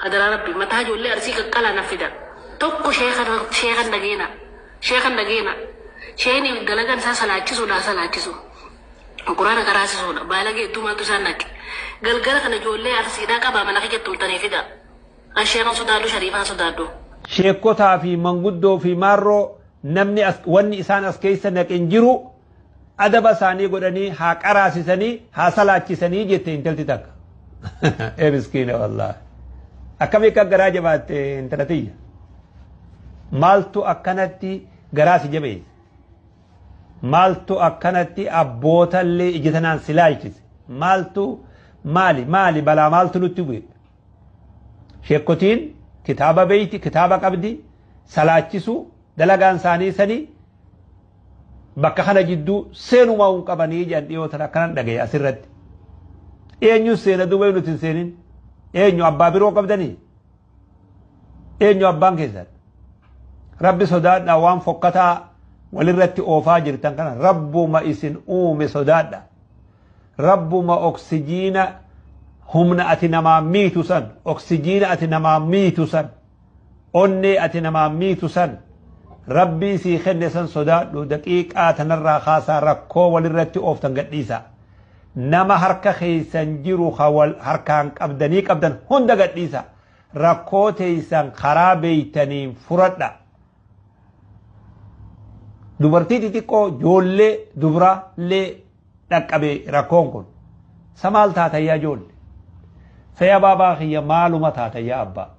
Adaraa Rabbi mataa ijoollee Arsii qaqqalaa naf fida. Tokko sheeka sheekan dhageena. Sheekan dhageena. Sheeni dalagaan isaa salaachisuudha haa salaachisu. Quraana qaraasisuudha. Baalagee hedduu maaltu isaan naqe. Galgala kana ijoollee Arsiidhaa qabaa mana kiyya tumtanii fida. An sheekan sodaadhu shariifaan sodaadhu. Sheekkotaa fi manguddoo fi maarroo namni as wanni isaan as keessa naqe hin jiru adaba isaanii godhanii haa qaraasisanii haa salaachisanii jette intalti takka. Ee miskiina wallaahi. Akkamii akka garaa jabaatte intala tiyya. Maaltu akkanatti garaa si jabeesse? Maaltu akkanatti abbootallee ija tanaan si laalchise? Maaltu maali maali balaa maaltu nutti bu'e? Sheekkotiin kitaaba beeyti kitaaba qabdi salaachisuu dalagaan isaanii sanii bakka kana jidduu seenumaa hin qabanii jedhan dhiyoo tana akkanan dhagaye asirratti. Eenyu seena duuba nuti hin seenin? Eenyu abbaa biroo qabdanii? Eenyu abbaan keessan? Rabbi sodaadhaa waan fokkataa walirratti oofaa jirtan kana rabbuma isin uume sodaadha. Rabbuma oksijiina humna ati namaa miitu san oksijiina ati namaa miitu san onnee ati namaa miitu san rabbii sii kenne san sodaadhu daqiiqaa tanarraa kaasaa rakkoo walirratti ooftan gadhiisaa. Nama harka keessan jiru ka wal harkaan qabdanii qabdan hunda gadhiisa. Rakkoo teessan karaa beeytaniin furadha. Dubartii xixiqqoo ijoollee dubraa illee dhaqqabe rakkoon kun. Sa maal taatan yaa ijoolle? Sa yaa baabaa kiyya maaluma taatan yaa abbaa?